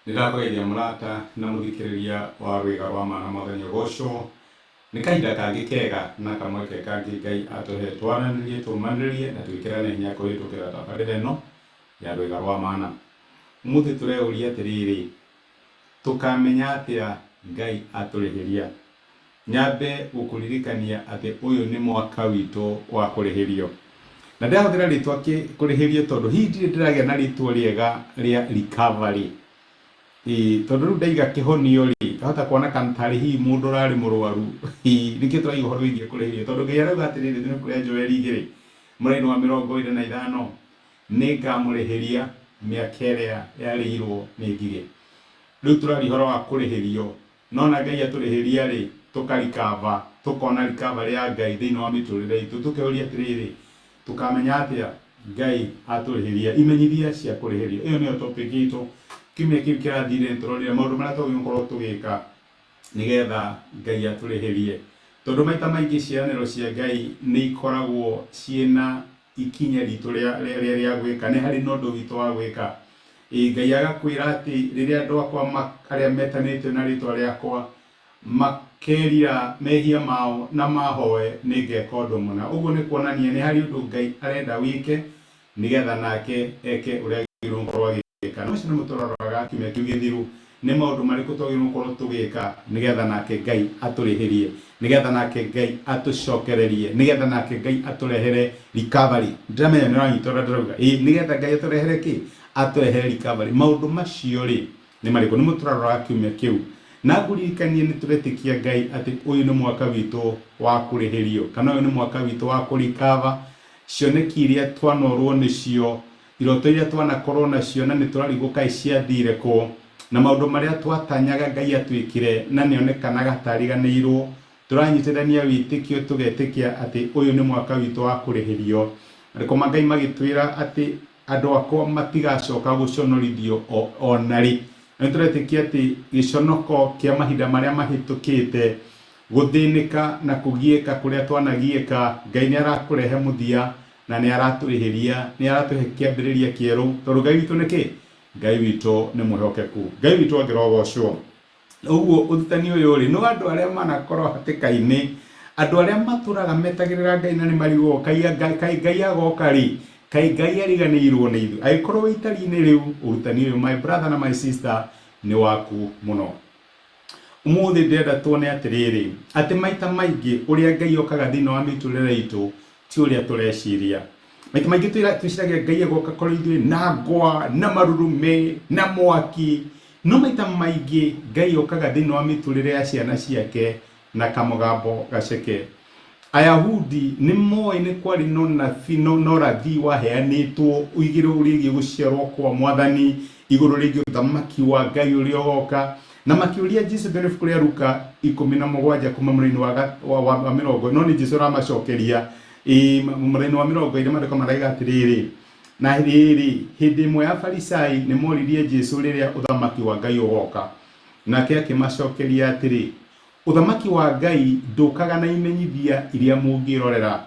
Nĩndakũgeithia mũrata na mũthikĩrĩria wa Rwĩga rwa Ma na Mwathani ũgocwo. Nĩ kahinda kangĩ kega na kamweke kangĩ Ngai atũhe twaranĩrie, tũmanĩrĩrie na twĩkĩrane hinya kũhĩtũkĩra tabarĩra ĩno ya Rwĩga rwa Mana. Ũmũthĩ tũreũria atĩrĩrĩ, tũkamenya atĩa Ngai atũrĩhĩria? Nyambe gũkũririkania atĩ ũyũ nĩ mwaka witũ wa kũrĩhĩrio. Na ndĩrahũthĩra rĩtwa kũrĩhĩrio tondũ hihi ndirĩ ndĩragĩa na rĩtwa rĩega rĩa recovery. Ĩĩ, tondũ rĩu ndaiga kĩhonio rĩ, ngahota kuona kana tarĩ hihi mũndũ ũrarĩ mũrwaru. Nĩkĩo tũraiga ũhoro wĩgiĩ kũrĩhĩrio tondũ Ngai arauga atĩrĩrĩ thĩinĩ wa ibuku rĩa Joeli 2, mũraini wa 25, nĩngamũrĩhĩria mĩaka ĩrĩa yarĩirwo nĩ ngigĩ. Rĩu tũraria ũhoro wa kũrĩhĩrio. No ona Ngai atũrĩhĩria rĩ, tũka recover, tũkona recovery ya Ngai thĩinĩ wa mĩtũrĩre itũ, tũkeyũria atĩrĩrĩ, tũkamenya atĩa Ngai atũrĩhĩria? Imenyithia cia kũrĩhĩrio. Ĩyo nĩyo topic itũ. Kiumia kĩu kĩrathirire nĩ tũrorire maũndũ marĩa twagĩrĩirwo gũkorwo tũgĩka nĩgetha Ngai atũrĩhĩrie. Tondũ maita maingĩ ciĩranĩro cia Ngai nĩ ikoragwo ciĩna ikinya ritũ rĩa gwĩka, nĩ harĩ na ũndũ witũ wa gwĩka. Ĩĩ, Ngai agakwĩra atĩ rĩrĩa andũ akwa arĩa metanĩtio na rĩtwa rĩakwa makerira mehia mao na mahoe, nĩ ngeka ũndũ mũna. Ũguo nĩ kuonania nĩ harĩ ũndũ Ngai arenda wĩke nĩgetha nake eke ũrĩa agĩrĩirwo gũkorwo agĩka. Na macio nĩmo tũroraga kiumia kĩu gĩthiru, nĩ maũndũ marĩkũ twagĩrĩirwo gũkorwo tũgĩka nĩgetha nake Ngai atũrĩhĩrie, nĩgetha nake Ngai atũcokererie, nĩgetha nake Ngai atũrehere recovery. Ndĩramenya nĩ ũranyita ũrĩa ndĩrauga. Ĩĩ, nĩgetha Ngai atũrehere kĩ? Atũrehere recovery. Maũndũ macio rĩ, nĩ marĩkũ? Nĩmo tũraroraga kiumia kĩu. Na ngũririkanie nĩ tũretĩkia Ngai atĩ ũyũ nĩ mwaka witũ wa kũrĩhĩrio, kana ũyũ nĩ mwaka witũ wa kũrecover cioneki iria twanorwo nĩcio, iroto iria twanakorwo nacio na nĩ tũrarigwo kaĩ ciathire kũ, na maũndũ marĩa twatanyaga Ngai atwĩkĩre na nĩonekanaga ta ariganĩirwo. Tũranyitithania wĩtĩkio tũgetĩkia atĩ ũyũ nĩ mwaka witũ wa kũrĩhĩrio. Maandĩko ma Ngai magĩtwĩra atĩ andũ akwa matigacoka gũconorithio o na rĩ. Na nĩ tũretĩkia atĩ gĩconoko kĩa mahinda marĩa mahĩtũkĩte, gũthĩnĩka na kũgiĩka kũrĩa twanagiĩka, Ngai nĩ arakũrehe mũthia na nĩ aratũrĩhĩria, nĩ aratũhe kĩambĩrĩria kĩerũ, tondũ Ngai witũ nĩ kĩ? Ngai witũ nĩ mwĩhokeku. Ngai witũ angĩrogocwo. Ũguo ũrutani ũyũ rĩ, nĩ wa andũ arĩa manakorwo hatĩka-inĩ, andũ arĩa matũraga metagĩrĩra Ngai na nĩ marigagwo kaĩ Ngai agoka rĩ, kaĩ Ngai ariganĩirwo nĩ ithuĩ. Angĩkorwo wĩ itari-inĩ rĩu, ũrutani ũyũ my brother na my sister nĩ waku mũno. Ũmũthĩ ndĩrenda tuone atĩrĩrĩ, atĩ maita maingĩ ũrĩa Ngai okaga thĩinĩ wa mĩtũrĩre itũ ti ũrĩa tũreciria. Maita maingĩ twĩciragia Ngai agoka kũrĩ ithuĩ na ngwa, na marurumĩ, na mwaki. No maita maingĩ Ngai okaga thĩinĩ wa mĩtũrĩre ya ciana ciake na kamũgambo gaceke. Ayahudi nĩ moĩ nĩ kwarĩ na ũnabii na ũrathi waheanĩtwo igũrũ rĩgiĩ gũciarwo kwa Mwathani, igũrũ rĩgiĩ ũthamaki wa Ngai ũrĩa ũgoka, na makĩũria Jesu thĩinĩ wa ibuku rĩa Luka 17 kuma mũraini wa mĩrongo, no nĩ Jesu ũramacokeria, ĩĩ, mũraini wa 20 maandĩko maraiga atĩrĩrĩ, na rĩrĩ, hĩndĩ ĩmwe Afarisai nĩ moririe Jesu rĩrĩa ũthamaki wa Ngai ũgoka, nake akĩmacokeria atĩrĩ, Ũthamaki wa Ngai ndũkaga na imenyithia iria mũngĩĩrorera,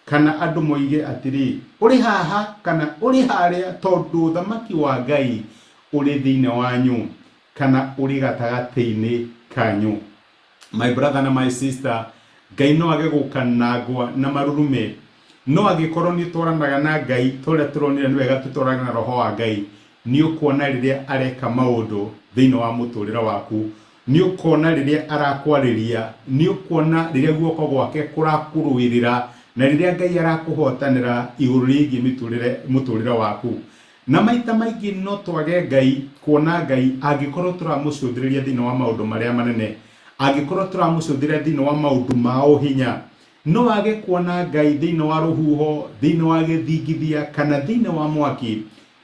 kana andũ moige atĩrĩ, 'Ũrĩ haha' kana 'Ũrĩ harĩa' tondũ ũthamaki wa Ngai ũrĩ thĩinĩ wanyu kana ũrĩ gatagatĩ-inĩ kanyu. My brother na my sister, Ngai no age gũka na ngwa na marurumĩ, no angĩkorwo nĩ ũtwaranaga na Ngai ta ũrĩa tũronire nĩ wega tũtwarane na Roho wa Ngai, nĩ ũkuona rĩrĩa areka maũndũ thĩinĩ wa mũtũrĩre waku. Nĩ ũkona rĩrĩa arakwarĩria, nĩ ũkuona rĩrĩa guoko gwake kũrakũrũĩrĩra, na rĩrĩa Ngai arakũhotanĩra igũrũ rĩgiĩ mĩtũrĩre, mũtũrĩre waku. Na maita maingĩ no twage Ngai, kuona Ngai, angĩkorwo tũramũcũthĩrĩria thĩinĩ wa maũndũ marĩa manene, angĩkorwo tũramũcũthĩrĩria thĩinĩ wa maũndũ ma ũhinya. No wage kuona Ngai thĩinĩ wa rũhuho, thĩinĩ wa gĩthingithia, kana thĩinĩ wa mwaki,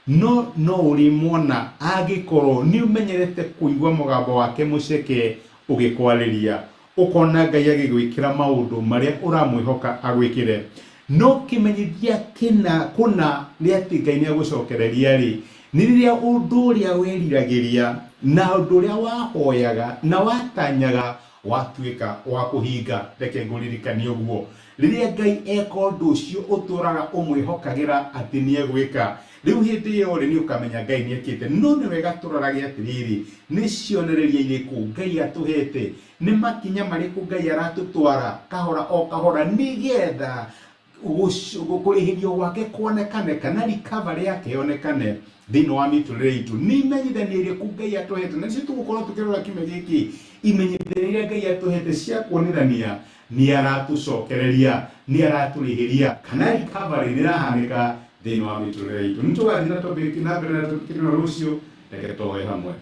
No no ũrĩmuona angĩkorwo nĩ ũmenyerete kũigua mũgambo wake mũceke ũgĩkwarĩria, ũkona Ngai agĩgwĩkĩra maũndũ marĩa ũramwĩhoka agwĩkĩre. No kĩmenyithia kĩna kũna nĩ atĩ Ngai nĩ agũcokereria-rĩ, nĩ rĩrĩa ũndũ ũrĩa weriragĩria na ũndũ ũrĩa wahoyaga na watanyaga watuĩka wa kũhinga. Reke ngũririkanie ũguo. Rĩrĩa Ngai eka ũndũ ũcio ũtũraga ũmwĩhokagĩra atĩ nĩ egwĩka, Rĩu hĩndĩ ĩyo rĩ, nĩ ũkamenya Ngai nĩ ekĩte. No nĩ wega tũrorage atĩrĩrĩ, nĩ cionereria irĩkũ Ngai atũhete? Nĩ makinya marĩkũ Ngai aratũtwara kahora o kahora nĩgetha kũrĩhĩrio gwake kuonekane kana recovery yake yonekane thĩinĩ wa mĩtũrĩre itũ? Nĩ imenyithania irĩkũ Ngai atũhete? Na nĩcio tũgũkorwo tũkĩrora kiumia gĩkĩ, imenyithania iria Ngai atũhete cia kuonithania nĩ aratũcokereria, nĩ aratũrĩhĩria, kana recovery nĩ ĩrahanĩka thĩinĩ wa mĩtũrĩre itũ. Nĩ tũgathiĩ na topic na mbere na topic ĩno rũciũ, reke tũhoe hamwe.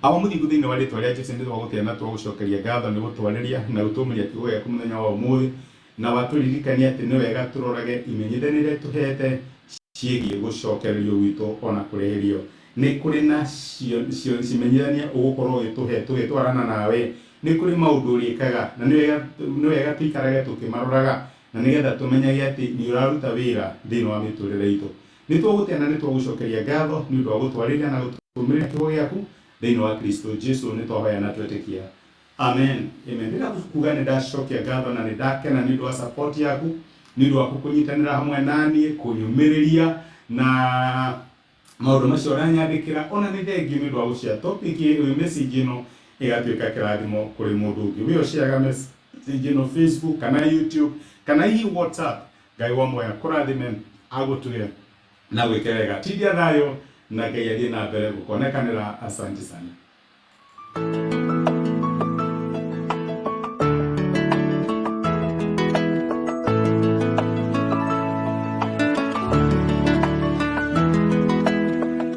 Awa mũthingu thĩinĩ wa rĩtwa rĩa Jesu nĩ twagũtĩa na twagũcokeria ngatho nĩ gũtwarĩria na gũtũmĩria kiugo gĩaku mũthenya wa ũmũthĩ na watũririkania atĩ nĩ wega tũrorage imenyithania iria tũhete ciĩgiĩ gũcokererio gwitũ ona kũrĩhĩrio. Nĩ kũrĩ na cimenyithania ũgũkorwo ũgĩtũhe tũgĩtwarana nawe. Nĩ kũrĩ maũndũ ũrĩkaga na nĩ wega tũikarage tũkĩmaroraga na nĩgetha tũmenyage atĩ nĩ ũraruta wĩra thĩinĩ wa mĩtũrĩre itũ. Nĩ twagũtĩa na nĩ twagũcokeria ngatho nĩ ũndũ wa gũtwarĩria na gũtũmĩrĩria kiugo gĩaku thĩinĩ wa Kristo Jesu nĩ twahoya na twetĩkia. Amen. Amen. Ndĩrenda kuga nĩ ndacokia ngatho na nĩ ndakena nĩ ũndũ wa support yaku, nĩ ũndũ waku kũnyitanĩra hamwe naniĩ, kũnyũmĩrĩria na maũndũ macio ũranyandĩkĩra. Ona nĩ thengiũ nĩ ũndũ wa gũshare topic ĩyo, message ĩno ĩgatuĩka kĩrathimo kũrĩ mũndũ ũngĩ. We ũshareaga message ĩno Facebook kana YouTube kana hihi WhatsApp. Ngai wa muoyo akũrathime, agũtuge na gwĩke wega. Tindia thayũ na Ngai athiĩ na mbere gũkonekanĩra. Asante sana.